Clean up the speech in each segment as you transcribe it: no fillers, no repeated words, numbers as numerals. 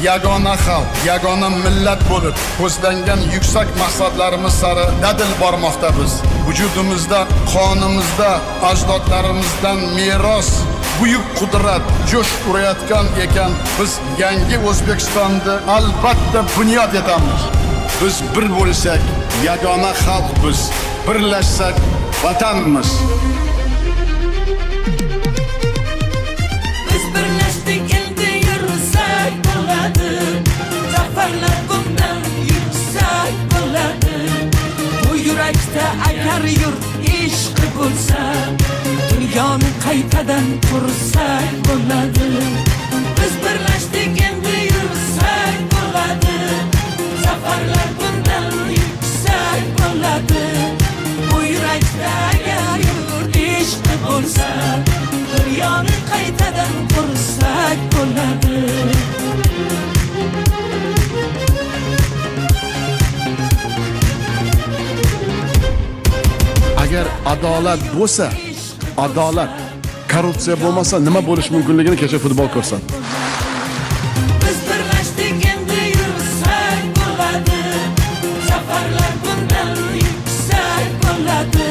Yagona xalq, yagona millat bo'lib, ko'zlangan yuksak maqsadlarimiz sari dadil bormoqdamiz. Vujudimizda, qonimizda ajdodlarimizdan meros buyuk qudrat jo'sh urayotgan ekan, biz yangi O'zbekistonni albatta bunyod etamiz. Biz bir bo'lsak, yagona xalqmiz, birlashsak vatanmiz. Biz birlashdik, endi yursak bo'ladi. Zafarlar bundan yuksak bo'ladi. Bu yurakda agar yurt ishqi bo'lsa, dunyoni qaytadan qursak bo'ladi. Biz birlashdik, endi yursak bo'ladi. Zafarlar bundan yuksak bo'ladi. Bu yurakda agar yurt ishqi bo'lsa, dunyoni qaytadan qursak bo'ladi. Agar adolat bo'lsa, adolat, korrupsiya bo'lmasa, nima bo'lishi mumkinligini kecha futbol ko'rsatdi. Biz birlashdik, endi yursak bo'ladi. Zafarlar bundan yuksak bo'ladi.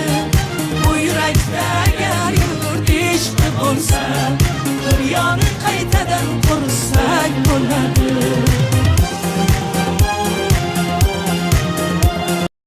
Bu yurakda agar yurt ishqi bo'lsa, dunyoni qaytadan qursak bo'ladi.